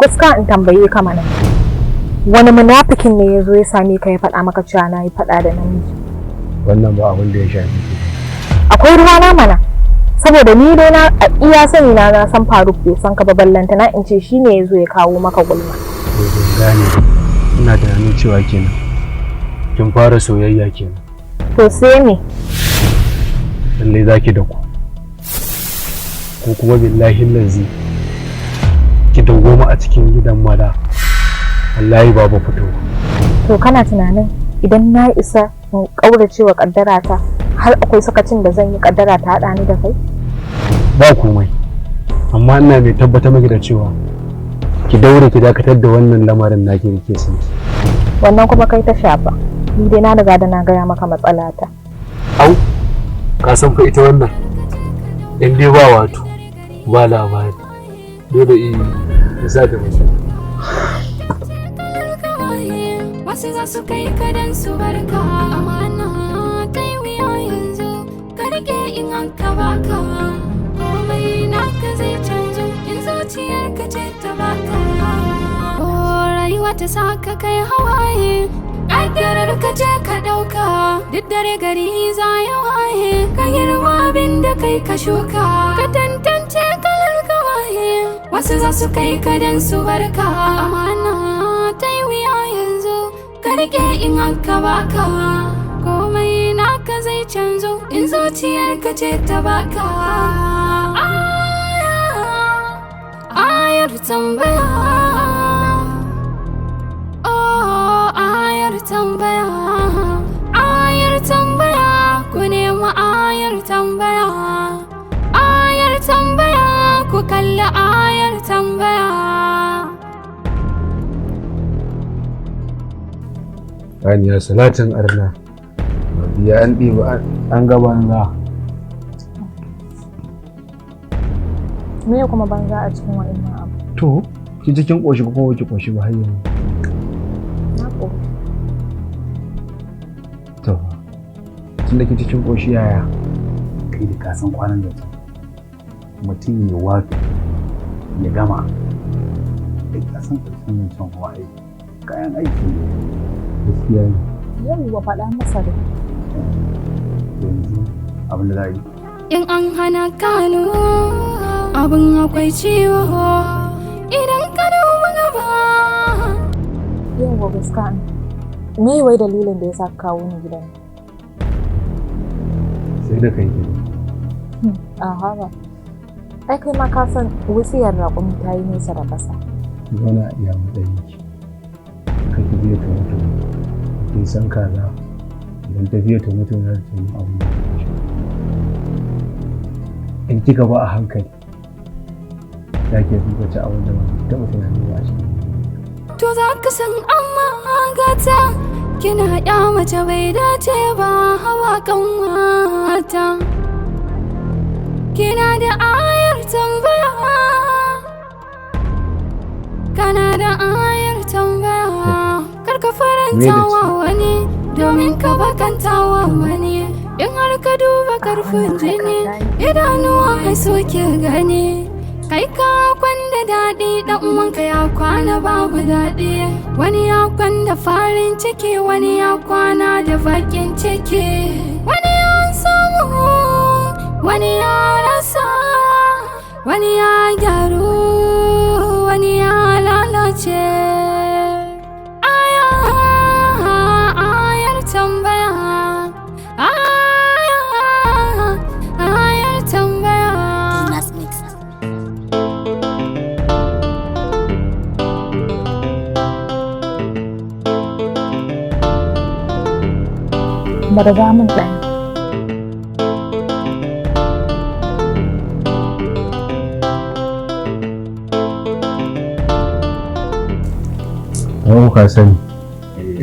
Gaskiya in tambaye ka mana. Wani munafikin ne ya zo ya same ka ya faɗa maka cewa na yi faɗa da namiji? Wannan ba abin da ya shafi ki. Akwai ruwa na mana. Saboda ni dai na a iya sani na na san Faruk bai san ka ba, ballanta na in ce shi ne ya zo ya kawo maka gulma. To, ban gane ba. Ina tunanin cewa kenan kin fara soyayya kenan. To sai me? Lallai zaki da ku. Ko kuma billahi lazi ki dawwama a cikin gidan mada. Wallahi babu fitowa. To kana tunanin idan na isa in ƙaurace wa ƙaddara ta, har akwai sakacin da zan yi ƙaddara ta haɗa ni da kai? Ba komai. Amma ina mai tabbatar miki da cewa ki daure ki dakatar da wannan lamarin naki da ke son ki. Wannan kuma kai ta shafa. Ni dai na riga da na gaya maka matsalata. Au, ka san fa ita wannan. In dai ba wato ba labari. Dole ya sa ta mutu. Wasu za su kai ka dan su barka. Amana ta yi wuya yanzu, ka rike in an ka baka. Komai naka zai canzu in zuciyar ka ce ta baka. Ko rayuwa ta sa ka kai hawaye, ƙaddarar ka ce ka ɗauka. Duk dare gari za ya waye, ka girma abin da kai ka shuka. Ka tantance kalar kawaye. Wasu za su kai ka dan su barka. Amana ta yi wuya yanzu, ka rike in aka baka. Komai naka zai canzo in zuciyar ka ce ta baka. Ayar tambaya. Oh, ayar tambaya. Ayar tambaya. Ku nema ayar tambaya. Ayar tambaya. Ku kalli ayar tambaya. Raniya salatin arna. Biya an ɗiba an ga banza. Me kuma banza a cikin wa'innan abu? To, ki cikin ƙoshi ko kuma ki ƙoshi ba har yanzu? Na ƙoshi. To, tun da ki cikin ƙoshi yaya? Kai da ka san kwanan da mutum ya wato ya gama, kai ka san ƙarshen zancen kuma aiki kayan aiki ne. Gaskiya ne. Yawwa, faɗa masa da. Yanzu abin da za a yi. In an hana kano abin akwai ciwo idan ka duba gaba. Yawwa gaskiya. Me wai dalilin da ya sa ka kawo ni gidan? Sai da kai kenan. Aha ba. Ai kai ma ka san wutsiyar raƙumi ta yi nesa da ƙasa. Ki zauna a iya matsayin ki. Kar ki biye ta mutum. Kin san kaza idan ta biye ta mutum za ta samu abin da ta ci. In kika ba a hankali za ki duba ci abin da ba ki taɓa tunani ba a cikin. To za ka san amma gata kina ya mace bai dace ba hawa kan mata. Kina da ayar tambaya. Kana da ayar tambaya. Kar ka faranta wa wani domin ka bakanta wa wani. In har ka duba karfin jini, idanuwa ai suke gani. Kai ka kwanda daɗi, ɗan uwanka ya kwana babu daɗi. Wani ya kwanda farin ciki, wani ya kwana da baƙin ciki. Wani ya samu, wani ya rasa, wani ya gyaru, wani ya lalace. Aya, ayar tambaya. Aya, ayar tambaya. Dinas Mix. Barza min ɗaya. Amma ka sani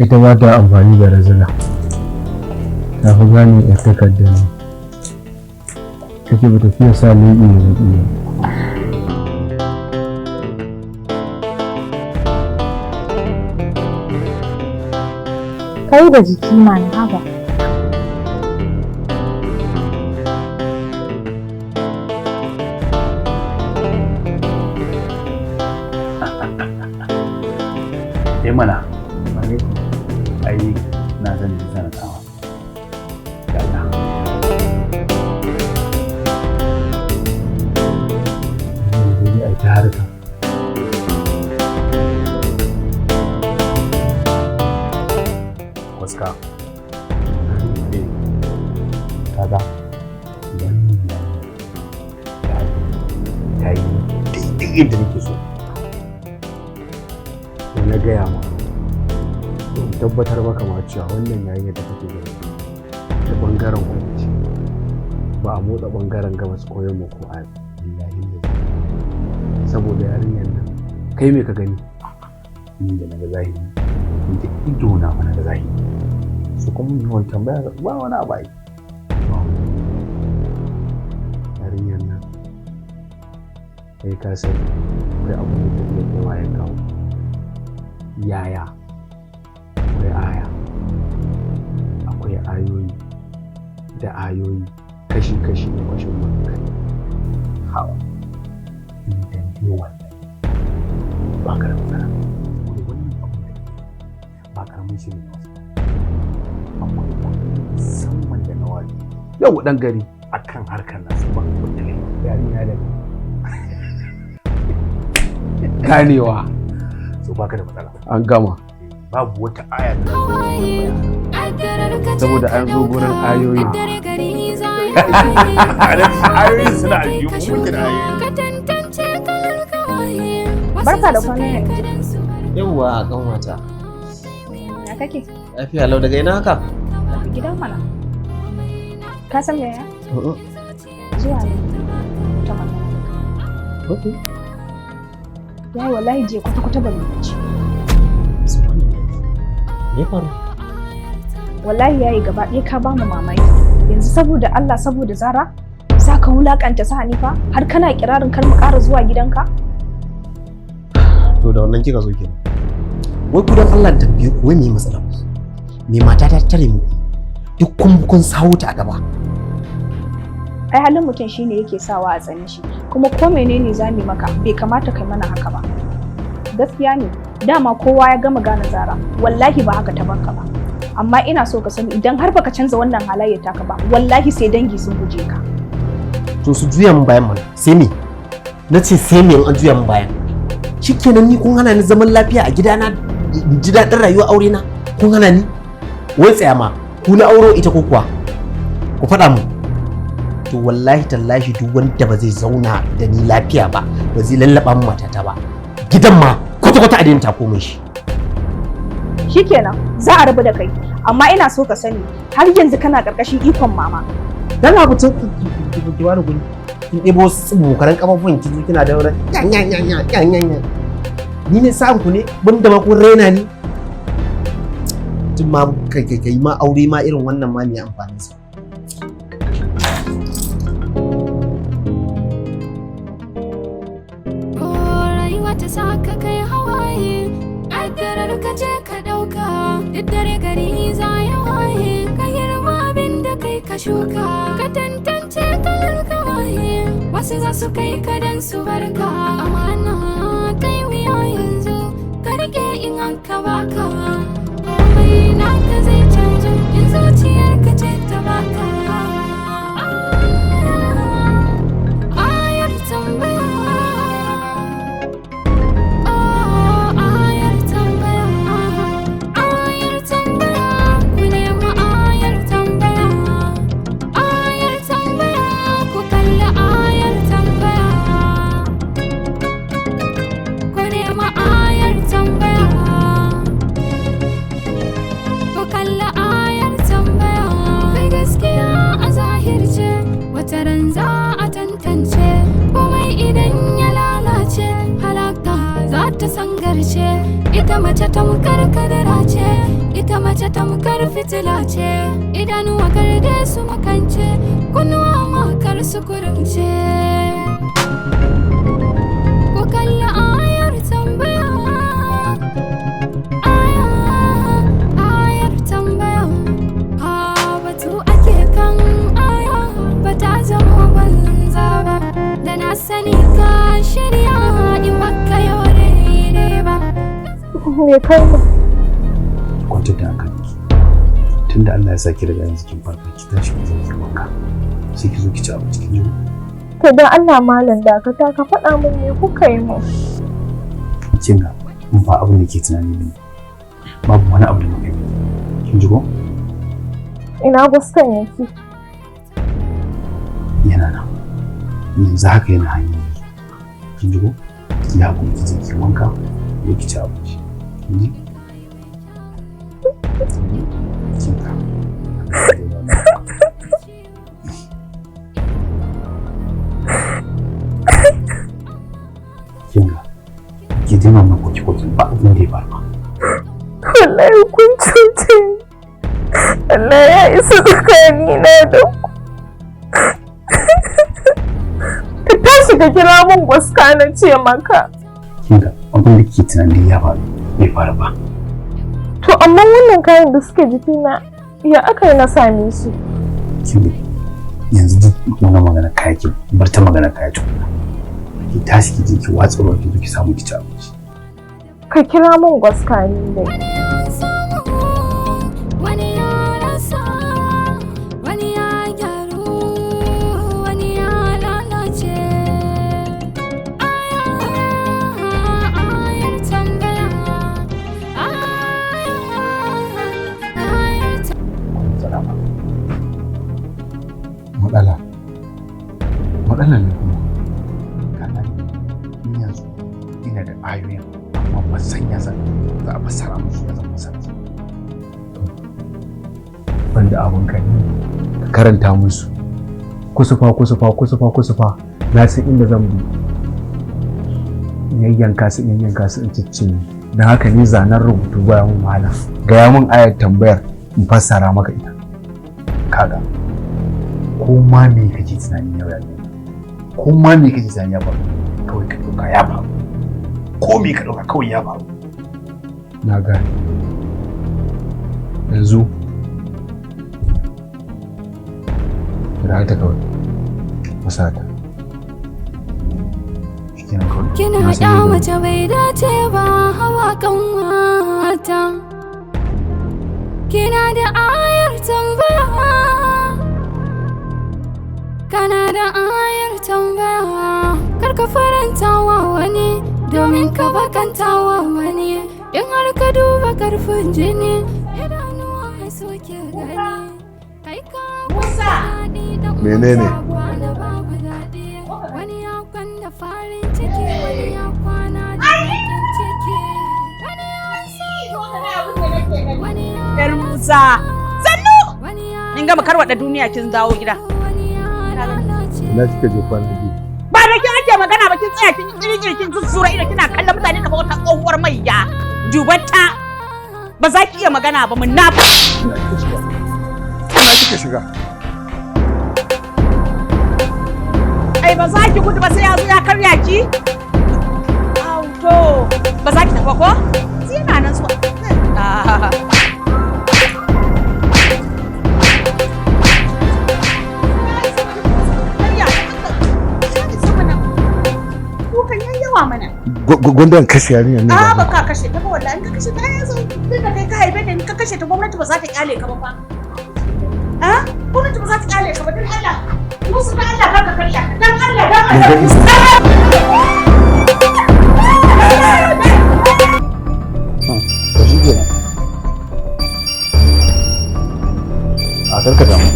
ita ba ta amfani da razana. Ta fi gane yar takardar ne. Take ba ta fiye sa leɓe da baƙi ba. Kai da jiki mana, haba. Eh mana. Ai na san da zan kawo. Allah. Ai ta harka. Waska. Kaga wannan ta yi daidai yadda nake so. Na gaya ma don tabbatar maka ma cewa wannan yarinyar da kake gani da bangaren kudanci ba a motsa bangaren gabas ko yamma ko arewa, billahi lazi. Saboda yarinyar nan, kai me ka gani? Ni da naga zahiri, ni da ido na fa naga zahiri. Su kuma yi wani tambaya ba wani abu ai. Ba wani. Yarinyar nan, kai ka sani akwai abin da ta iya kaiwa ya kawo. Yaya akwai aya, akwai ayoyi da ayoyi kashi-kashi na kwashin kai. Hawa. Idan dai wallahi ba ka da matsala. Saboda wannan abun da kake ba karamin shiri ne wasu. Akwai kuɗi musamman da na ware Yau dan gari akan harkar nasu ba abin da ne. Yarinya da ganewa. So ba ka da matsala. An gama. Babu wata aya da za ta Hawaye, ƙaddarar ka ce Saboda ka an zo gurin ɗauka. ayoyi. Duk dare gari za ya waye. Ayoyin suna aljihu, mu muke da ayoyi. Ka tantance kalar kawaye. Wasu Barka da za su kwana kai yanzu. ka dan su barka. Yawwa kanwata. Ya kake? Lafiya lau, daga ina haka? Daga gidan mana. Ka san yaya? Zuwa ne ta magana. Okay. Ya wallahi je kwata-kwata ban yi bacci. Subhanallah. Me ya faru? Wallahi yayi gaba ɗaya ka bamu mamaki. Yanzu saboda Allah, saboda Zara, za ka wulakanta su Hanifa har kana kirarin kar mu ƙara zuwa gidanka? To da wannan kika zo kenan. Wai ku dan Allah in tambaye ku, wai me matsalar ku? Me mata ta tare muku? Duk kun sawo ta a gaba. Ai halin mutum shine yake sawa a tsane shi, kuma ko menene za mu yi maka bai kamata kai mana haka ba. Gaskiya ne, dama kowa ya gama gane Zara, wallahi ba haka ta barka ba. Amma ina so ka sani, idan har baka canza wannan halayyar taka ba, wallahi sai dangi sun guje ka. To su juya min bayan mana. Sai me? Na ce sai me in an juya min bayan? Shikenan, ni kun hana ni zaman lafiya a gidana, in ji daɗin rayuwar aure na. Kun hana ni? Wai tsaya ma, ku na auro ita ko kuwa? Ku faɗa mu. To wallahi tallahi duk wanda ba zai zauna da ni lafiya ba, ba zai lallaba min matata ba, gidan ma kwata-kwata a daina tako min shi. Shikenan, za a rabu da kai, amma ina so ka sani har yanzu kana karkashin ikon mama. Dan abu tun ki bani guri, kin ɗebo wasu tsubukaran kafafun ki zo kina da wani nya nya nya nya nya nya. Ni ne sa'an ku ne banda ma kun raina ni? Tun ma kai kai kai ma aure ma irin wannan ma me amfanin sa? Ko rayuwa ta saka kai hawaye, ƙaddarar ka ce ka ɗauka. Duk dare gari za ya waye, ka girma abin da kai ka shuka. Ka tantance kalar kawaye, wasu za su kai ka dan su barka. Amana ta yi wuya yanzu, ka rike in an ka baka. Komai naka zai canju in zuciyar ka ce ta baka. Ayar tambaya. Oh, ayar tambaya, ayar tambaya, ku nemi ayar tambaya, ayar tambaya, ku kalli ayar tambaya, ku nemi ayar tambaya, ku kalli ayar tambaya. Kai gaskiya a zahirce, wata ran za a tantance, komai idan ya lalace, halaka za ta sangarce. Ita mace tamkar kadara ce, ita mace tamkar fitila ce, idanuwa kar su makance, kunnuwa makar su kurumce. Ku kalli ayar tambaya. Aya, ayar tambaya. A batu ake kan aya, ba ta zama banza ba. Da na sani ka shirya in baka yau daidai ba. Me kai mu? Ki kwantar da hankalinki. Tunda Allah ya sa ki riga yanzu kin farka, ki tashi ki je ki wanka. Sai ki zo ki ci abinci, kin ji? To don Allah malam dakata, ka faɗa min me kuka yi mu. Kin ga, ba abin da ke tunani bane. Babu wani abu da muka yi. Kin ji ko? Ina guskan yake? Yana nan. Yanzu haka yana hanyar yanzu. Kin ji ko? Ki hakuri ki je ki wanka, ki ci abinci. Kin ji? Kin ga. Kin ga. Ki daina wannan koke-koken, ba abin da ya faru ba. Wallahi kun cuce ni. Allah ya isa tsakanina da ku. Ka tashi ka kira min gwaska na ce maka. Kin ga, abin da kike tunani ya faru bai faru ba. To amma wannan kayan da suke jikina ya aka yi na same su? Kin ga, yanzu duk wannan magana kaya, ki bar ta magana kaya tukuna. Ki tashi ki je ki watsa ruwa, ki zo ki samu ki ci abinci. Ka kira min gwaska ni dai. Wani ya rasa, wani ya gyaru, wani ya lalace. Ayar tambaya, ayar Matsala ba. Matsala. Matsala ne kuma. Ka gane, ni yanzu ina da ayoyin, amma ban san ya zan za a fassara musu, ya zan fassara su. Banda abin ka ne ka karanta musu. Kusufa kusufa kusufa kusufa, na san inda zan bi. In yayyanka su, in yayyanka su, in ciccinye. Don haka ni zanen rubutu baya mun wahala. Gaya mun ayar tambayar in fassara maka ita. Kaga, ko ma me kake tunani yau ya ne, ko ma me kake tunani ya faru, kawai ka ɗauka ya faru. Ko me ka ɗauka kawai ya faru. Na gane. Yanzu kira ta kawai. Masa ta. Shikenan kawai. Kina Na san ya yadda- mace bai dace ba hawa kan wata. Kina da ayar tambaya, kana da ayar tambaya. Kar ka faranta wa wani domin ka bakanta wa wani. In har ka duba karfin jini, idanuwa suke gani. Kai ka Musa! daɗi dan Menene? uwa kwana babu daɗi. Wani ya kwana farin ciki, wani ya kwana da bakin ciki. Wani ya samu, wani ya Yar Musa. Sannu! wani ya Kin gama karwaɗa duniya kin dawo gida. wani ya lalace. Ina kika je kwana biyu? Ba da kin ake magana ba, kin tsaya kin yi kirkiri, kin zuzzura ido kina kallon mutane kamar wata tsohuwar maiya. Dubatta. Ba za ki iya magana ba, munafa. Ina kika shiga? Ina kika shiga? Ai ba za ki gudu ba sai ya zo ya karya ki. Au to, ba za ki tafi ba ko? Sai yana nan zuwa. Ah. Dukan yayi yawa mana. Gwanda in kashe yarinyar nan. A ba ka kashe ta ba wallahi, in ka kashe ta ai yanzu tun da kai ka haife ta, in ka kashe ta gwamnati ba za ta kyale ka ba fa. A gwamnati ba za ta kyale ka ba, dan Allah. Musu dan Allah kar ka karya ta, dan Allah, dan Allah. Mun ga To shi kenan. A karka damu.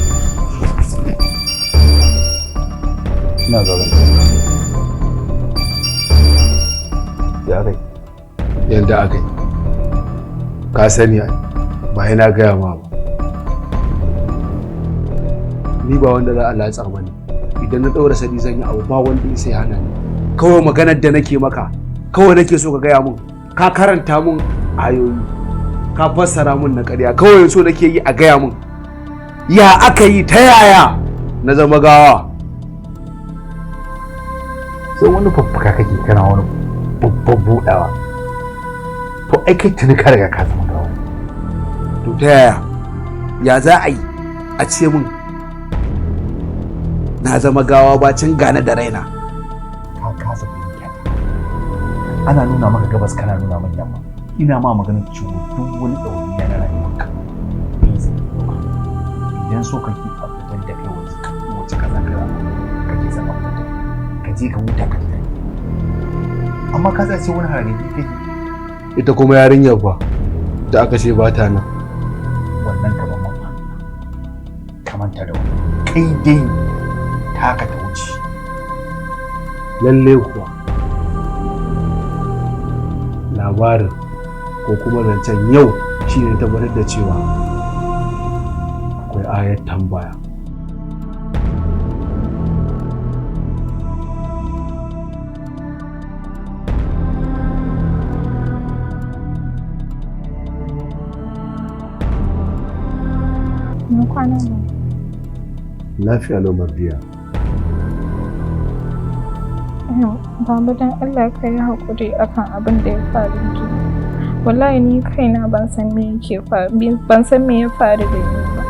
Ina zaune. Ya kai. Yanda aka yi. Ka sani ai, ba yana gaya ma ba. Ni ba wanda za a latsa ba ne. Idan na ɗaura sani zan yi abu, ba wanda ya sai hana ni. Kawai maganar da nake maka, kawai nake so ka gaya mun. Ka karanta mun ayoyi, ka fassara mun na ƙarya. Kawai so nake yi a gaya mun. Ya aka yi, ta yaya na zama gawa? Sai wani faffaka kake kana wani babban budawa. To ai kai tuni ka riga ka zama gawa. To ta yaya? Ya za a yi a ce mun na zama gawa bacin gane da raina? Ka kasa fahimta ta. Ana nuna maka gabas kana nuna min yamma. Ina ma maganar cewa duk wani ɗawainiya na rayuwarka ni zan yi ɗauka. Idan so kake a fitar da kai waje, wace kaza kaza kake son a fitar da kai, ka je ka huta ka ji daɗi. Amma ka tsaya sai wani hargagi kake. Ita kuma yarinyar fa da aka ce ba ta nan? Wannan ka ban mamma, ka manta da wannan. Kai dai taka ta wuce. Lalle kuwa labarin ko kuma zancen yau shine tabbatar da cewa akwai ayar tambaya. Mun kwana ba. Lafiya lau, Mardiya. Baba, don Allah ka yi haƙuri akan abin da ya faru jiya. Wallahi ni kaina ban san me yake faru, ban san me ya faru da ni ba.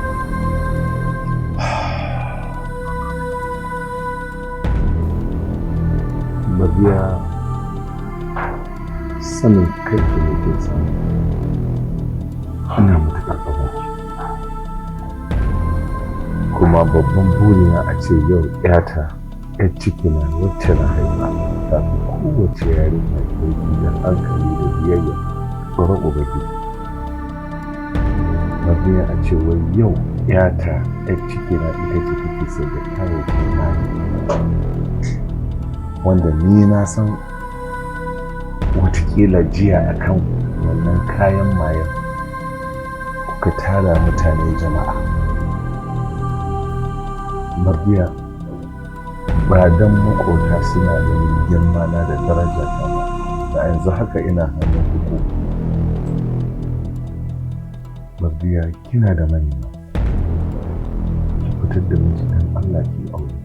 Mardiya, sanin kai da nake sani. Ina matuƙar ƙaunarki. Kuma babban burina a ce yau 'yata, 'yar cikina wacce na haifa, ta fi kowace yarinya kirki da hankali da biyayya, tsoron Ubangiji. Mardiya, a ce wai yau 'yata, 'yar cikina, ita ce take sayar da kayayyakin maye. Wanda ni na san watakila jiya akan wannan kayan mayen kuka tara mutane jama'a. Mardiya, ba don maƙota suna ganin girma na da daraja ta ba, da yanzu haka ina hannun hukuma. Mardiya, kina da manema. Ki fitar da miji don Allah ki aure.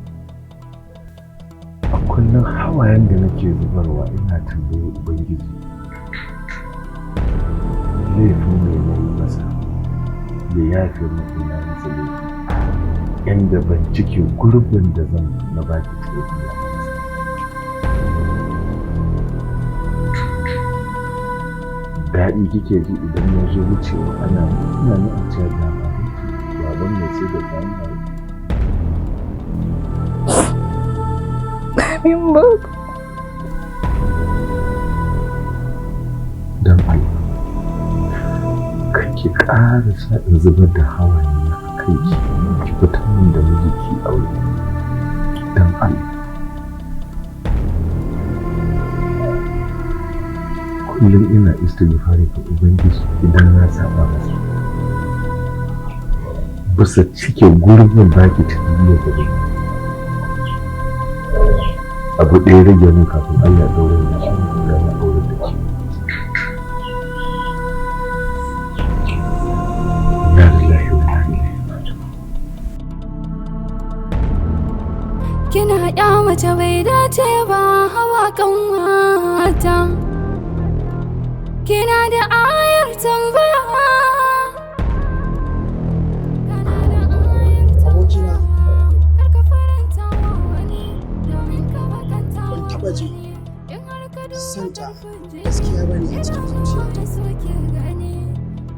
A kullum hawayen da nake zubarwa ina tambayar Ubangiji laifin me na yi masa ya yafe min ina masa laifi inda ban cike gurbin da zan na baki tarbiyya ba. Daɗi kike ji idan na zo wucewa ana ina ni a cewa ga babanki, baban mai sai da kayan maye. Amin, Baba. Don Allah kar ki ƙara sa in zubar da hawaye na a kai ki. Ki fitar min da miji ki aure, don Allah. Kullum ina istighfari ga Ubangiji idan na saba masa bisa cike gurbin baki tarbiyya da ni. Abu ɗaya rage min kafin Allah ya ɗaure ni, shi ne ga na aure da ke. Inna lillahi wa inna ilaihi raji'un. Kina ya mace, bai dace ba hawa kan mata. Kina da ayar tambaya. Kana da ayar Abokina, Kar ka faranta wa wani domin ka bakanta ban wa taɓa jin wani. In har ka duba santa karfin jiki, gaskiya bane a cikin zuciyata. wani soke gani.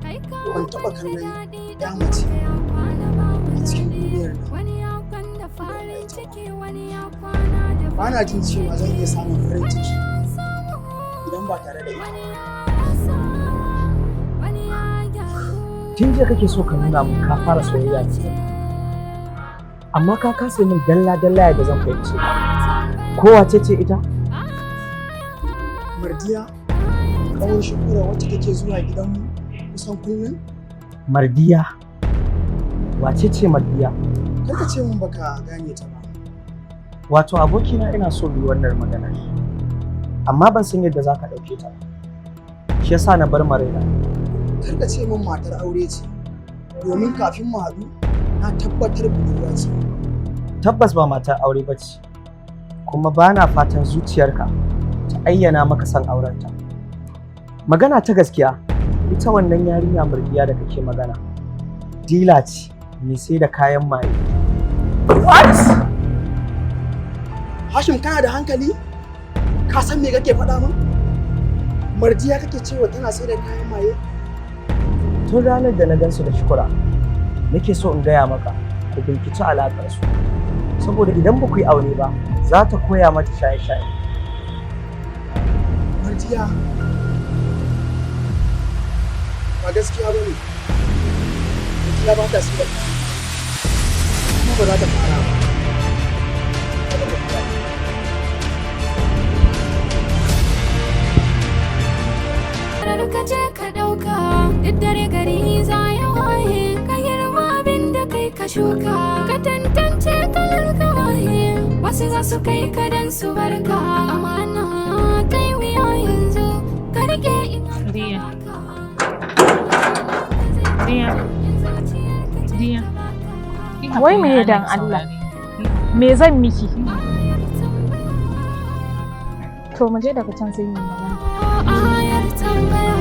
Kai ka Ban taɓa da kallon daɗi ya dan mace ya kwana babu a cikin daɗi. duniyar nan Wani ya kwanda farin ciki, wani ya kwana da ba na jin cewa zan iya samun farin ciki idan ba tare da ita. Tun jiya kake so ka nuna min ka fara soyayya da ni, amma ka kasa min dalla dalla yadda zan fahimce ka. Ko wace ce ita? Mardiya, kawar Shukura wacce take zuwa gidanmu kusan kullum. Mardiya? Wace ce Mardiya? Kar ka ce min baka gane ta ba. Wato abokina, ina so mu yi wannan maganar, amma ban san yadda za ka ɗauke ta ba, shi yasa na bar maraina. Kar ka ce min matar aure ce, domin kafin mu haɗu na tabbatar budurwa ce. Tabbas ba matar aure ba ce, kuma ba na fatan zuciyarka ta ayyana maka son aurenta. Magana ta gaskiya, ita wannan yarinya Mardiya da kake magana, dila ce mai sai da kayan maye. What? Hashim, kana da hankali? Ka san me kake faɗa min? Mardiya kake cewa tana sai da kayan maye? Tun ranar da na gansu da Shukura, nake so in gaya maka ku binciki alaƙarsu. Saboda idan ba ku yi aure ba, za ta koya mata shaye-shaye. Mardiya ba gaskiya ba ne. Mardiya ba ta sai da kayan maye. Kuma ba za ta fara ba. Kada ka fara. Ka je ka ɗauka duk dare gari za ya waye, ka girma abin da kai ka shuka, ka tantance kalar ka waye. Wasu za su kai ka dan su barka, amana ta yi wuya yanzu, ka rike ina. Diya. Diya. Diya. Wai me dan Allah? Me zan miki? To mu je daga can sai mu yi magana. Ayar tambaya,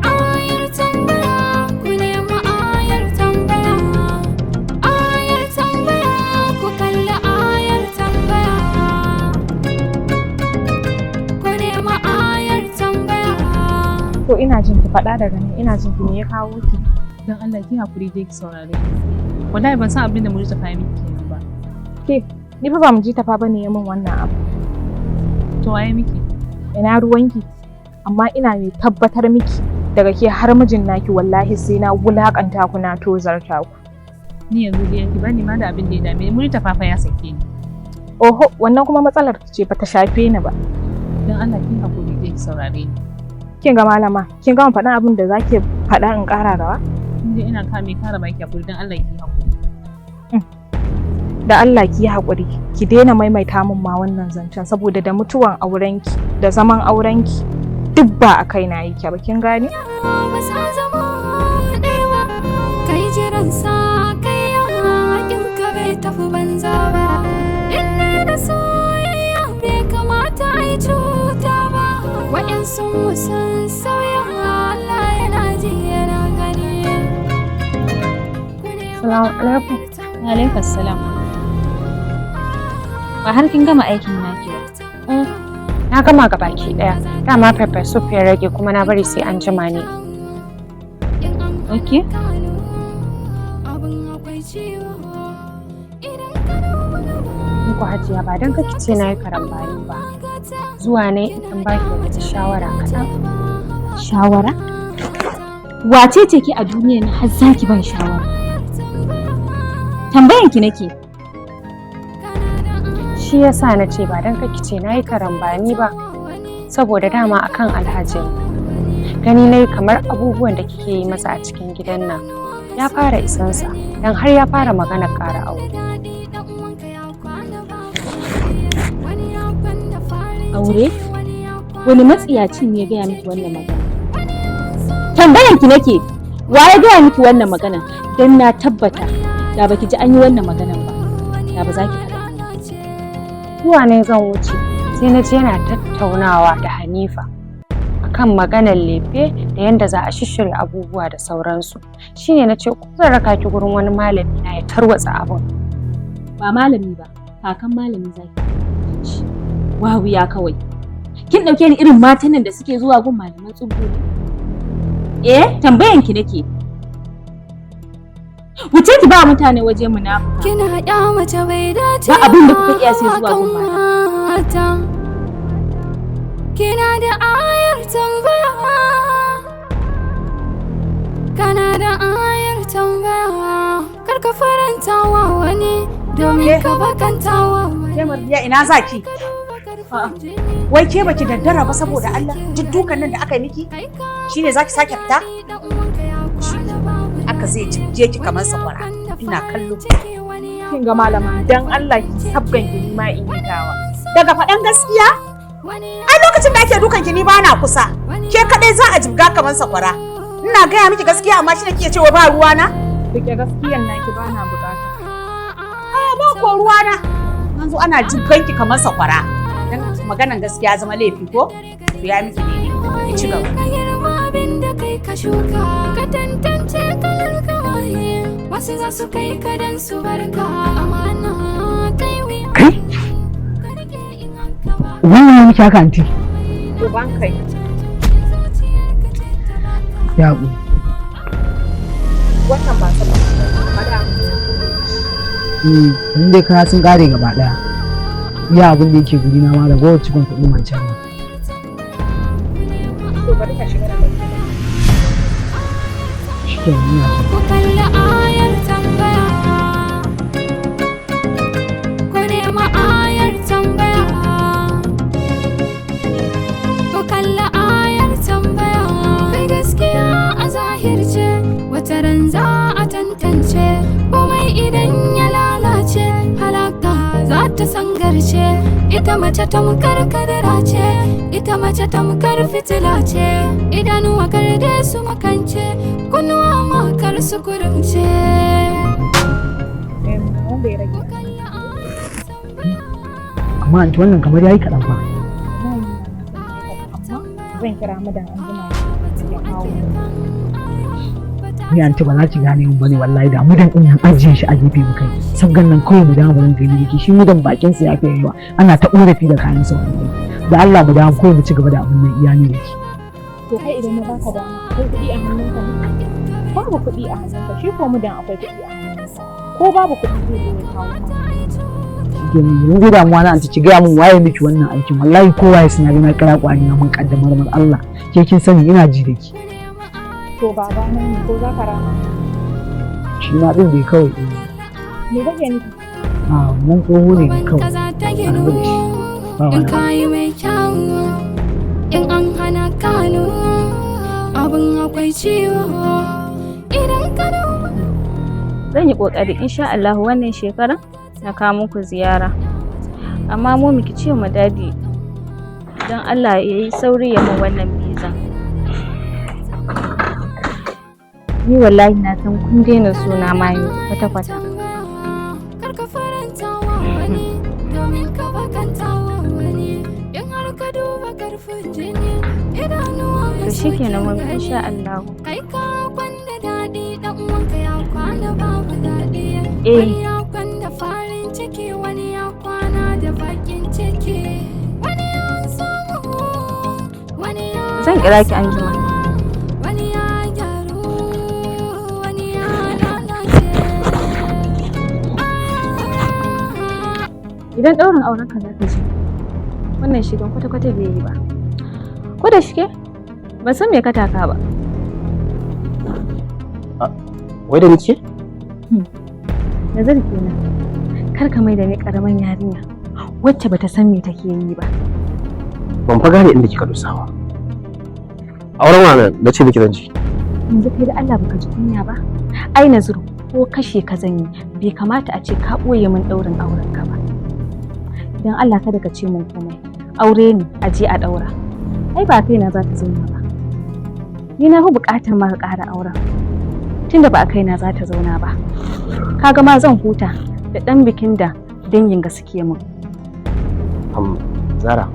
ayar tambaya, ku nemi ayar tambaya, ayar tambaya, ku kalli ayar tambaya, ku nemi ayar tambaya. To ina jin ki, faɗa daga nan, ina jin ki, me ya kawo ki? Dan Allah ki hakuri dai ki saurare ni. Wallahi ban san abin da Mujita fa miki kenan ba. Ke, ni fa ba mu ji tafa bane ya min wannan abu. To waye miki? Ina ruwanki? Amma ina mai tabbatar miki daga ke har mijin naki, wallahi sai na wulakanta ku, na tozarta ku. Ni yanzu dai ki bani ma da abin da ya dame ni. Mujita fa ya sake ni. Oho, wannan kuma matsalar ki ce, bata shafe ni ba. Dan Allah ki hakuri dai ki saurare ni. Kin ga malama, kin gama faɗin abin da zaki faɗa in ƙara gaba? In dai ina kame kara baki hakuri, dan Allah ki hakuri. Da Allah ki yi haƙuri, ki daina maimaita min ma wannan zancen, saboda da mutuwan aurenki da zaman aurenki duk ba a kaina yake ba, kin gane? Ba sa zama ɗaya ba, kai jiran sa kai yakin ka bai tafi banza ba. In dai da soyayya bai kamata a yi cuta ba, wa'yansu mu sun sauya, Allah yana ji yana gani. Salamu alaikum. Alaikum salam. Ba har kin gama aikin naki ba? Na gama ga baki daya. Dama pepper soup ya rage, kuma na bari sai an jima ne. Okay. Abin akwai ciwo idan ka duba gaba. Muku hajiya, ba don kake ce na yi karambani ba. Zuwa ne in baki wata shawara kaɗan. Shawara? Wace ce ki a duniya na har zaki ban shawara? Tambayan ki nake. Shi yasa na ce ba don kake ce na yi karambani ba. Saboda dama akan Alhaji ne. Gani na yi kamar abubuwan da kike yi masa a cikin gidan nan ya fara isansa, don har ya fara magana ƙara aure. Aure? Wani matsiyacin ne ya gaya miki wannan magana? Tambayan ki nake. Wa ya gaya miki wannan magana? Dan na tabbata da baki ji an yi wannan maganan ba, da ba za ki faɗa. Zuwa ne zan wuce sai na ji yana tattaunawa da Hanifa akan maganar lefe da yadda za a shishshirya abubuwa da sauransu. Shine na ce ko zan raka ki gurin wani malami na ya tarwatsa abin. Ba malami ba, kakan malami zaki. Wawiya kawai. Kin ɗauke ni irin matan nan da suke zuwa gun malaman tsubbu ne? Eh, tambayan ki nake. Wuce ki ba mutane waje munafuka. Kina haɗa mace bai dace Ba abin da kuka iya sai zuwa gun mata. Kina da ayar tambaya, kana da ayar tambaya, kar ka faranta wa wani domin ka bakanta wa wani. Ke Mardiya, ina zaki? Wai ke baki daddara ba saboda Allah, duk dukan nan da aka yi miki shine zaki sake fita? Aka zai je ki kamar sakwara. Ina kallo. Kin ga malama, dan Allah ki sabgan ki ma in yi tawa. Daga faɗan gaskiya? Ai lokacin da ake dukan ki ni bana kusa. Ke kadai za a jibga kamar sakwara. Ina gaya miki gaskiya, amma shi ne kike cewa ba ruwana? Rike gaskiyan naki, bana bukata. Ah, ba ko ruwana. An zo ana jibgan ki kamar sakwara. Dan maganan gaskiya zama laifi ko? To ya miki daidai. Ki ci gaba. Ka girma abin da kai ka shuka, ka tantance kalar ka waye. Wasu za su kai ka dan su barka, amana ta yi wuya. Kai? Wannan ya miki haka, anti? Uban kai. Ya haƙuri. Wannan ba sa ba. Eh, in dai kaya sun ƙare gaba ɗaya. Iya abin da yake guri na ma ragowar cikon kuɗin wancan ne. To bari ka shiga da ɗauke. Shikenan, ina so. Ku kalli ayar tambaya. Ku nema ayar tambaya. Ku kalli ayar tambaya. Kai gaskiya a zahirce, wata ran za a tantance. Komai idan ya lalace, halaka za ta sangarce. Ita mace tamkar kadara ce, ita mace tamkar fitila ce. Idanuwa kar su makance, kunnuwa makar su kurumce. Wanda ya rage. Amma anti, wannan kamar yayi kaɗan fa. Zan kira madan anjima ya kawo. Ni anti, ba za ki gane mun bane wallahi. Da mudan din nan ajiye shi a gefe muka yi. Sabgan nan kawai mu dawo mu rinka yi shi mudan, bakin sa ya fi yawa. Ana ta korafi da kayan sa wallahi. Da Allah mu dawo kawai mu ci gaba da abin nan iya ne da ki. To kai, idan na baka dama, akwai kuɗi a hannunka ne? Babu kuɗi a hannunka, shi ko mudan akwai kuɗi a hannunsa. Ko babu kuɗi zai zo ya kawo maka. Shikenan, yanzu dai damuwa na, anti, ki gaya mun waye miki wannan aikin. Wallahi kowa ya suna na kira kwari na mun kaddamar mar Allah. Ke kin sani ina ji da ki. To babana ne, ko za ka rama? Shi ma din dai kawai eh. Me kake nufi? A mun tsoho ne kawai. Kaza ta A ginu rabu da shi. Ba in wani abu. kayi mai kyau, in an hana kano abin akwai ciwo idan ka duba. Zan yi ƙoƙari insha Allah wannan shekarar na kawo muku ziyara. Amma mu ki ce ma daddy don Allah ya yi sauri ya min wannan biza. Ni wallahi na san kun daina suna ma yanzu kwata-kwata. Kar ka faranta wa wani domin ka bakanta wa wani, in har ka duba karfin jini idanuwa To shikenan mummy, insha Allah. Kai ka kwanda daɗi, dan uwanka ya kwana babu daɗi. Eh. Wani ya kwanda farin ciki, wani ya kwana da bakin ciki, wani ya samu, wani ya Zan kira ki anjima. Wani ya gyaru, wani ya lalace. Idan ɗaurin auren ka zaka je, wannan shigan kwata-kwata bai yi ba. Ko da shike, ban san me ka taka ba. Wai da nike? Nazar kenan. Kar ka mai da ni karaman yarinya wacce bata san me take yi ba. Ban fa gane inda kika dosa ba. Auren wa na ce miki zan ji? Yanzu kai da Allah baka ji kunya ba? Ai Naziru, ko kashe ka zan yi, bai kamata a ce ka ɓoye min ɗaurin auren ka ba. Don Allah kada ka ce min komai. Aure ne a je a ɗaura. Ai ba kaina za ta zauna ba. Ni na fi buƙatar ma ka ƙara auren. Tunda ba a kaina za ta zauna ba. Kaga ma zan huta da ɗan bikin da dangin ga suke min. Zara,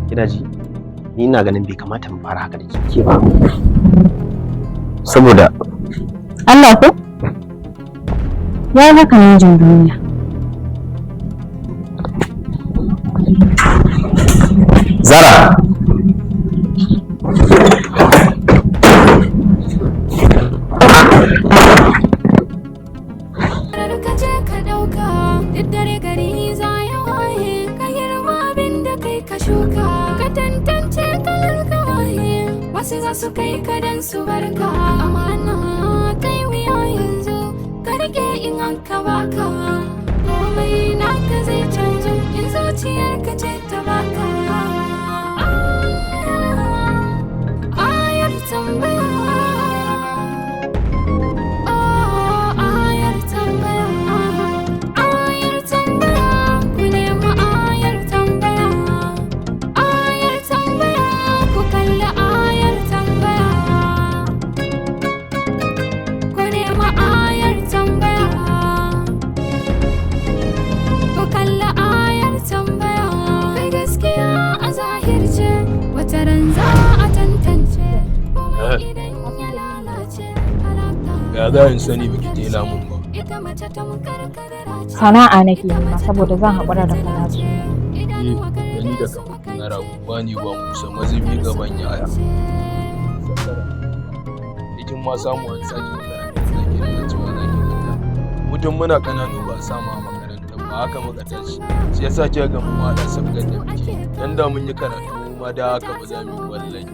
kina ji? Ni ina ganin bai kamata mu fara haka da ke ba. Saboda Allah ko? Ya yi haka namijin duniya. Zara. Kar ka je ka ɗauka, duk dare gari za ya waye, ka girma abin da kai ka shuka, ka tantance kalar ka waye, wasu za su kai ka dan su barka. Amana ta yi wuya yanzu, ka rike in an ka baka, komai naka zai canzu in zuciyarka ce ta baka. Ayar tambaya. Oh, ayar tambaya, ayar tambaya, ku nema ayar tambaya, ayar tambaya, ku kalli ayar tambaya, ku nema ayar tambaya, ku kalli ayar tambaya. Kai gaskiya a zahirce, wata ran za a tantance, komai idan ya lalace, halaka. Ya za in sani biki tela mun ba? Ita mace tamkar kadara ce. Sana'a nake nema saboda zan haƙura da karatu. Eh, da ni da kamar na rago ba ni ba Musa mazubi gaban yaya. kin ma samu an saki makarantar zaki rinka cewa zaki fita. Mutum muna kananu ba a samu a makarantar ba, haka muka tashi. Shi yasa kika ga mu ma da sabgar da muke. Dan da mun yi karatu mu ma da haka ba za mu yi wallahi.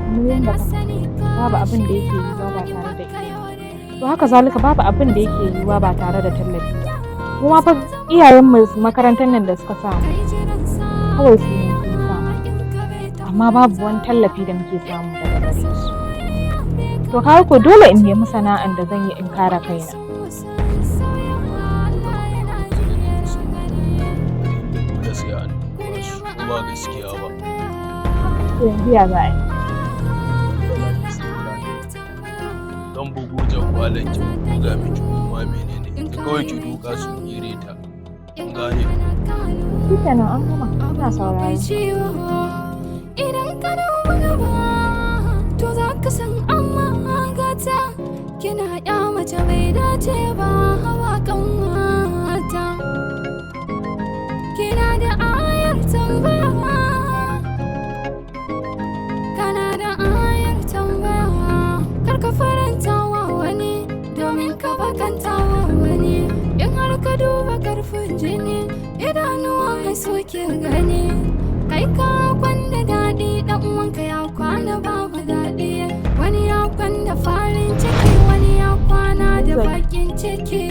Kamar yadda ka faɗa, babu abin da yake yiwuwa ba tare da ilimi. To haka zalika babu abin da yake yiwuwa ba tare da tallafi ba. Mu ma fa iyayenmu makarantar nan da suka sa mu kawai su ne sun sa mu. Amma babu wani tallafi da muke samu daga gare su. To kaga ko dole in nemi sana'an da zan yi in kare kaina. Dole sai an duba su, ko ba gaskiya ba. To yanzu ya za a yi? Zan bugu jagwalan ki buga miki kuma menene ki kawai ki duka su kere ta. Kin gane? Shikenan an gama, ina sauraro. Idan ka duba gaba to za ka san amma gata kina ya mace bai dace ba hawa kan mata kina da ayar tambaya, kana da ayar tambaya. Kar ka faranta wa wani domin ka bakanta wa wani. In har ka duba karfin jini, idanuwa suke gani. Kai ka kwanda daɗi, ɗan uwanka ya kwana babu daɗi. Wani ya kwanda farin ciki, wani ya kwana da bakin ciki,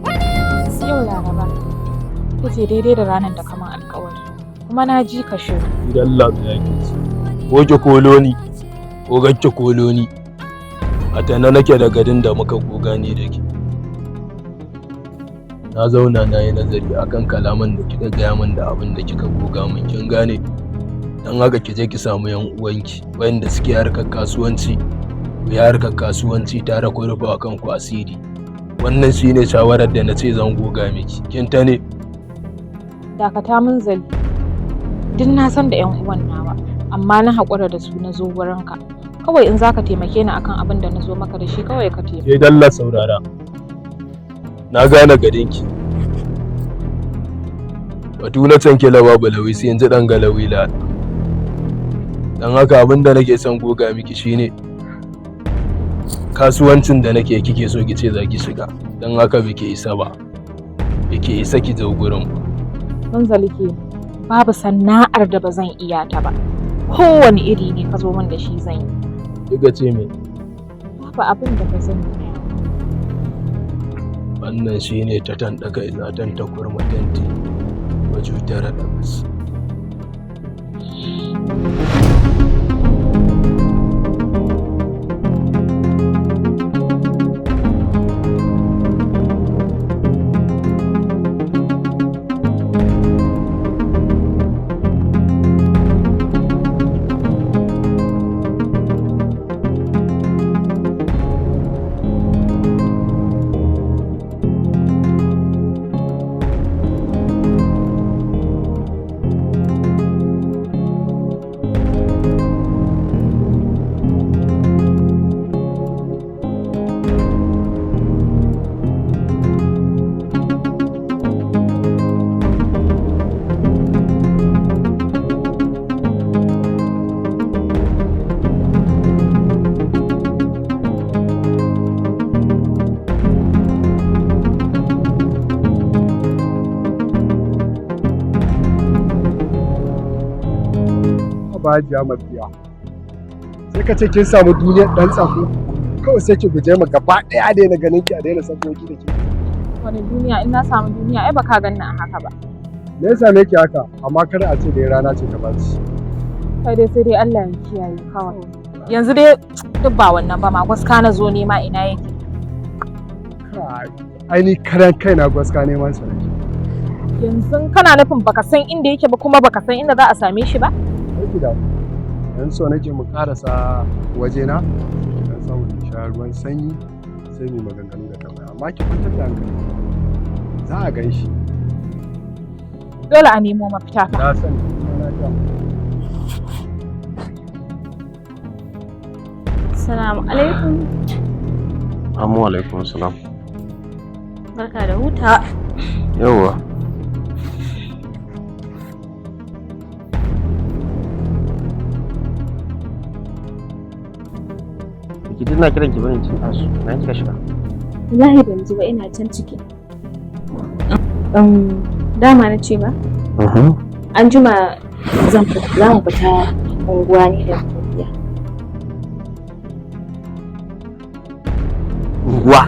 wani ya Yau Laraba ita ce daidai da ranar da kaman alkawari, kuma na ji ka shiru. Idan Allah ya ki ci. Ko ki kolo ni ko gacce kolo ni. A tana nake da garin da muka goga ni da ke. Na zauna na yi nazari akan kalaman da kika gaya min da abin da kika goga min, kin gane. Dan haka ki je ki samu yan uwanki wayanda suke harkar kasuwanci, ku yi harkar kasuwanci tare, ku rufa wa kanku asiri. Wannan shine shawarar da na ce zan goga miki. Kin ta ne? Dakata Munzali, duk na san da 'yan uwan nawa, amma na haƙura da su na zo wurinka. Kawai in zaka taimake ni akan abin da na zo maka da shi, kawai ka taimake. Ke dalla saurara. Na gane garinki. Batu na can kila babu lawi sai yanzu dan galawi la. Dan haka abin da nake son goga miki shine kasuwancin da nake kike so ki ce za ki shiga. Dan haka bike isa ba. Bike isa ki zo gurin ba. Munzali ke babu sana'ar da ba zan iya ta ba. Kowane iri ne ka zo min da shi zan yi. Kika ce me? Babu abin da ba zan iya. Wannan shine ta tanɗaka izatan ta kurma tanti. Wa cutar da bas. Ba Hajiya Mafiya. Sai ka ce kin samu duniyar ɗan tsako, kawai sai ki guje mu gaba ɗaya a daina ganin ki, a daina sabgogi da ke. Wani duniya? In na samu duniya ai baka ganni a haka ba. Me ya same ki haka? Amma kada a ce dai rana ce ta baci. Kai dai sai dai Allah ya kiyaye kawai. Yanzu dai duk ba wannan ba ma, gwaska na zo nema, ina yake? Kai, ai ni karan kaina gwaska neman sa nake. Yanzu kana nufin baka san inda yake ba, kuma baka san inda za a same shi ba? Aiki da yanzu so nake mu karasa wajena, ki dan samu ki sha ruwan sanyi, sai mu maganganu da tambaya, amma ki kwantar da hankali, za a gan shi. Dole a nemo mafita fa. Na sani, na ga. Assalamu alaikum. Amu alaikum salam. Barka da huta. Yawwa. Biki tana kiran ki bane tun ɗazu. Na kika shiga. Wallahi ban ji ba, ina can ciki. Dama na ce ba? An jima zan fita, za mu fita unguwa ni da Murdiya. Unguwa.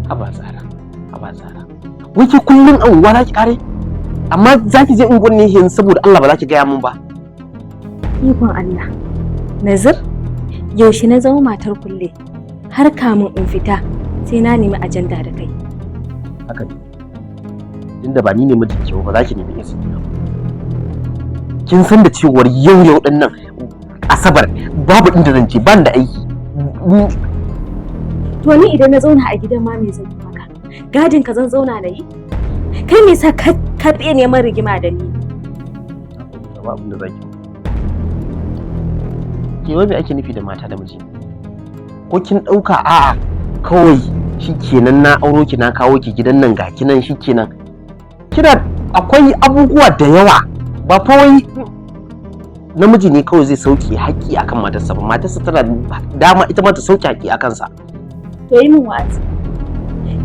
Haba Zara, haba Zara. Wai ke kullum a unguwa za ki kare? Amma za ki je unguwar ne yanzu saboda Allah ba za ki gaya min ba. Ikon Allah. Nazir, yaushe na zama matar kulle har kamun in fita sai na nemi ajanda da kai. Haka ne. Tunda ba ni ne mijinki ba, ba za ki nemi izini ba. Kin san da cewar yau yau din nan Asabar babu inda zan je, ban da aiki. To ni idan na zauna a gidan ma me zan yi maka? Gadin ka zan zauna na yi? Kai me yasa ka fiye neman rigima da ni? Ba abin da zaki. Ke wai me ake nufi da mata da miji? Ko kin ɗauka a'a kawai shikenan na auro ki na kawo ki gidan nan ga kinan shikenan. Kina akwai abubuwa da yawa, ba fa wai namiji ne kawai zai sauke haƙƙi akan matarsa ba, matarsa tana dama ita ma ta sauke haƙƙi akan sa. To yi min wa'azi.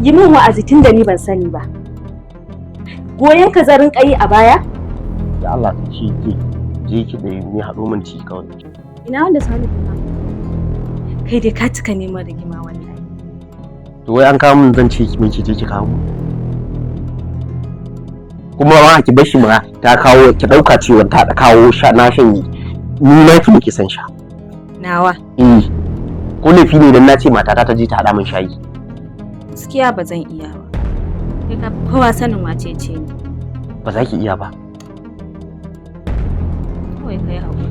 Yi min wa'azi tunda ni ban sani ba. Goyon ka zan rinƙa yi a baya? Da Allah ta ce ke je ki da ni haɗo min ci kawai. Ina wanda Sani kuma? Kai dai ka cika neman rigima wallahi. To wai an kawo min zan ce miki je ki kawo min. Kuma ma ki bar shi ma ta kawo, ki ɗauka cewa ta kawo sha na shanye. Ni na fi nake son sha. Nawa? Eh. Ko laifi ne idan na ce matata ta je ta haɗa min shayi? Gaskiya ba zan iya ba. Kai ka fi kowa sanin wace ce ni. Ba za ki iya ba. Kawai ka yi haƙuri.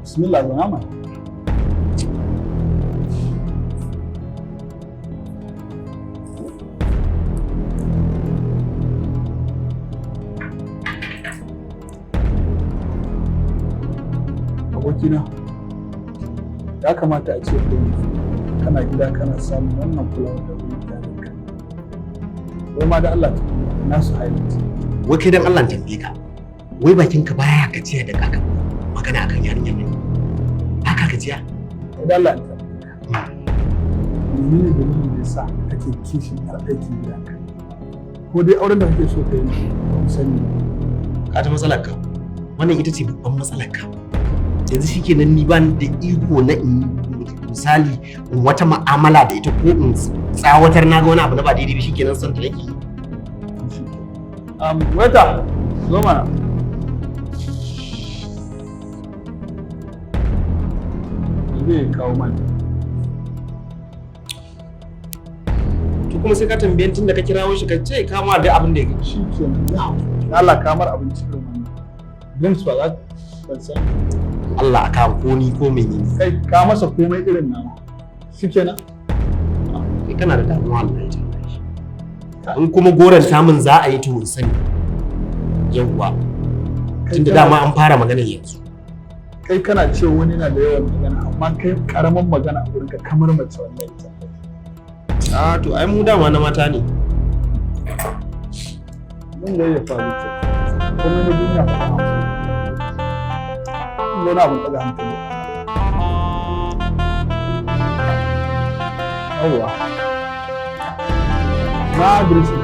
Bismillah, zauna mana. Abokina, ya kamata a ce kai kana gida kana samun wannan kulawar da wurin iyalinka. Wai ma da Allah ta na su haihu. Wai kai dan Allah tambaye ka. Wai bakinka baya gajiya da kaka magana akan yarinyar nan. Baka gajiya? Wai da Allah tambaye ka. Menene dalilin da yasa kake kishin yar aikin gidanka? Ko dai auren da kake so ka yi ba mu sani ba. Ka ta matsalar ka. Wannan ita ce babban matsalar ka. Yanzu shikenan ni ban da iko na in misali in wata mu'amala da ita ko in tsawatar na ga wani abu na ba daidai ba, shikenan son ta nake yi. Waiter, zo mana. Zai kawo mana. To kuma sai ka tambaye tun da ka kirawo shi ka ce ka ma da abin da ya Shi kenan ya hau. Allah kamar abinci irin wannan. Drinks ba za ban san. Allah a kawo ko ni ko menene. Kai ka masa komai irin nawa. Shi kenan. Kai kana da damuwa Allah ya tambaye shi. In kuma goron samun za a yi to in sani. Yawwa. Tunda dama an fara magana yanzu. Kai kana cewa wani na da yawan magana amma kai karamin magana a gurinka kamar mace wannan ita. A to ai mu dama na mata ne. Mun da ya faru ce. Komai na duniya fa ana so. Wani abun ɗaga hankali. Yawwa. Na adireshin.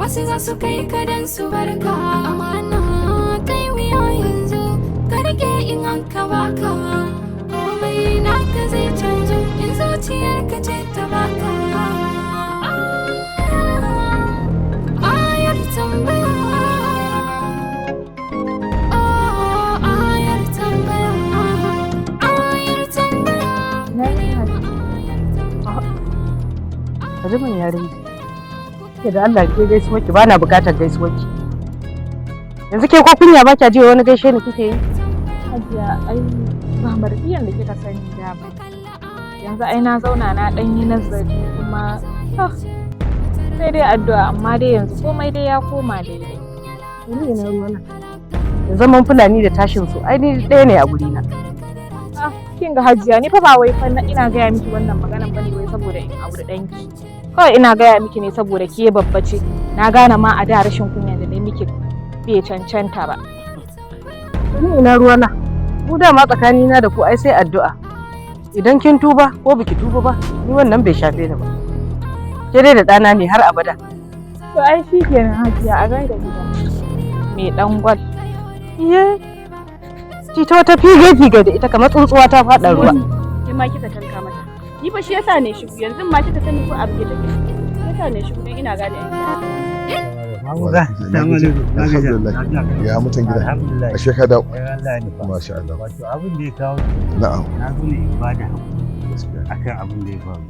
Wasu za su kai ka dan su barka. Amana ta yi wuya yanzu, ka rike in an ka baka. Komai naka zai canzu in zuciyarka ce ta baka. Ayar tambaya. Oh, ayar tambaya. Ayar tambaya. Ka ji yarinya. Ke da Allah ke gaisuwar ki, bana bukatar gaisuwar ki. Yanzu ke ko kunya ba kya ji, wani gaishe ni kike yi? Hajiya, ai ba mardiyan da kika sani da ba. Yanzu ai na zauna na ɗan yi nazari kuma sai dai addu'a, amma dai yanzu komai dai ya koma daidai. Ni ina ruwana. Da zaman Fulani da tashin su, ai ni ɗaya ne a gurina. Ah, kin ga Hajiya, ni fa ba wai fa ina gaya miki wannan maganan bane wai saboda in auri ɗanki. Kawai ina gaya miki ne saboda ke babba ce. Na gane ma a da rashin kunya da na miki bai cancanta ba. Ni ina ruwana. Mu dama tsakanina da ku ai sai addu'a. Idan kin tuba ko biki tuba ba, ni wannan bai shafe ni ba. Ke dai da ɗana ne har abada. To ai shi kenan Hajiya, a gaida gida. Mai ɗan gwal. Iye. Ki ta wata fige fige da ita kamar tsuntsuwa ta faɗa ruwa. Ke ma kika tanka mata. Ni fa shi yasa ne shigo yanzu ma kika sani ko abu ke tafi. Shi yasa ne shigo dan ina gane. Alhamdulillah. Ya mutan gida? Alhamdulillah. Ashe ka dawo. Allah ne fa. Masha Allah. Wato abin da ya kawo Na'am. na zo ne in ba da hakuri akan abin da ya faru.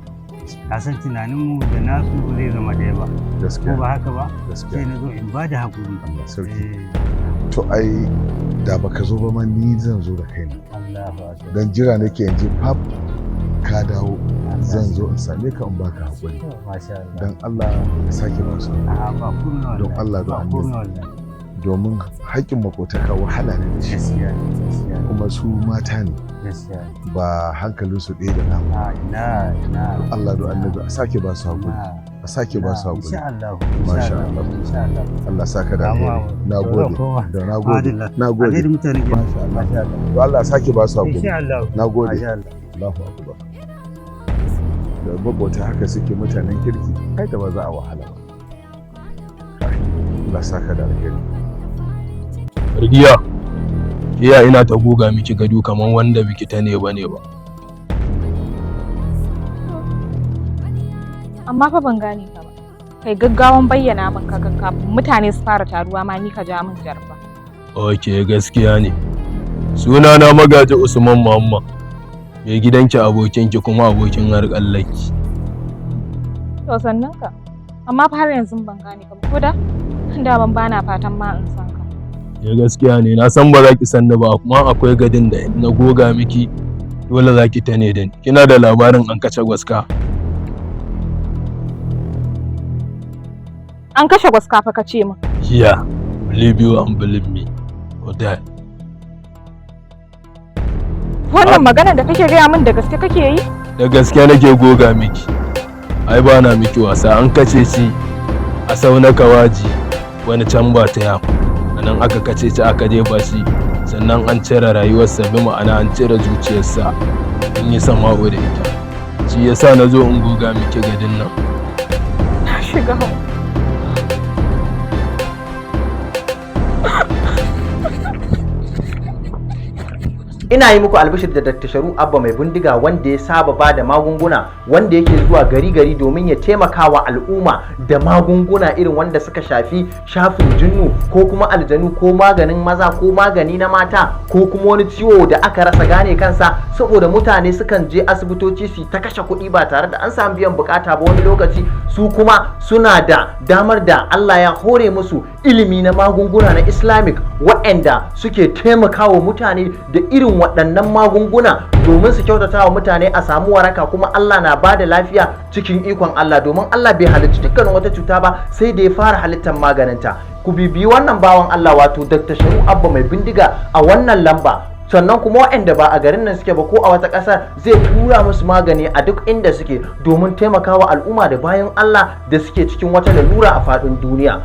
Ka san tunaninmu da nasu ba zai zama ɗaya ba. Gaskiya. Ko ba haka ba? Gaskiya. Sai na zo in ba da hakuri. Sarki. To ai da baka zo ba ma ni zan zo da kaina. Allahu akbar. Dan jira nake yanzu fab ka dawo, zan zo in same ka in baka hakuri. Masha Allah. Dan Allah ka sake ba su. A'a, ba komai wallahi. Don Allah Ba don komai Annabi. wallahi. Domin haƙƙin makotaka wahala ne da shi. Gaskiya ne, gaskiya ne. Kuma su mata ne. Gaskiya ne. Ba hankalinsu ɗaya da namu. Ina ina. Allah don Annabi a sake ba su hakuri. A sake ba su hakuri. Insha Allah. Masha Allah. Insha Allah. Allah saka da Amma alheri. Na to zan gode. koma. Da na gode. Madalla. Na gode. A gaida mutane gida. Masha Allah. To Allah sake ba su hakuri. Insha Allah. Na gode. Masha Allah. Allahu akbar. Da maƙota haka suke mutanen kirki, kai da ba za a wahala ba. Kai, Allah saka da alheri. Rigiya, iya ina ta goga miki gado kamar wanda biki ta ne bane ba. Amma fa ban gane ka ba. Kai gaggawan bayyana min kaga kafin mutane su fara taruwa ma ni ka ja min jarba. Ok, gaskiya ne. Sunana Magaji Usman Muhammad. Mai gidanki, abokinki, kuma abokin harƙallanki. To sannan ka. Amma fa har yanzu ban gane ka ba ko da da ban bana fatan ma in san ka. Ya gaskiya ne, na san ba za ki san ni ba, kuma akwai gadin da in na goga miki dole za ki ta ne da ni. Kina da labarin an kace gwaska? An kashe gwaska fa ka ce min. Here, believe you and believe me or die. Wannan maganar da kake gaya min da gaske kake yi? Da gaske nake goga miki. Ai ba na miki wasa, an kace shi a sauna kawaji wani can ba ta ya. A nan aka kace shi aka jefa shi, sannan an cire rayuwarsa, bi ma'ana an cire zuciyarsa in yi sama'u da ita. Shi yasa na zo in goga miki gadin nan. Na shiga. Ina yi muku albishir da Dr. Sharu Abba Mai Bindiga, wanda ya saba ba da magunguna, wanda yake zuwa gari gari domin ya taimaka wa al'umma da magunguna irin wanda suka shafi shafin jinnu ko kuma aljanu ko maganin maza ko magani na mata ko kuma wani ciwo da aka rasa gane kansa, saboda mutane sukan je asibitoci su ta kashe kuɗi ba tare da an samu biyan bukata ba wani lokaci. Su kuma suna da damar da Allah ya hore musu ilimi na magunguna na Islamic, waɗanda suke taimakawa mutane da irin waɗannan magunguna domin su kyautata wa mutane a samu waraka, kuma Allah na ba da lafiya cikin ikon Allah, domin Allah bai halicci dukkanin wata cuta ba sai da ya fara halittar maganinta. Ku bibiyi wannan bawan Allah, wato Dr. Sharu Abba Mai Bindiga, a wannan lamba. Sannan kuma waɗanda ba a garin nan suke ba ko a wata ƙasar, zai tura musu magani a duk inda suke domin taimakawa al'umma da bayan Allah da suke cikin wata lalura a faɗin duniya.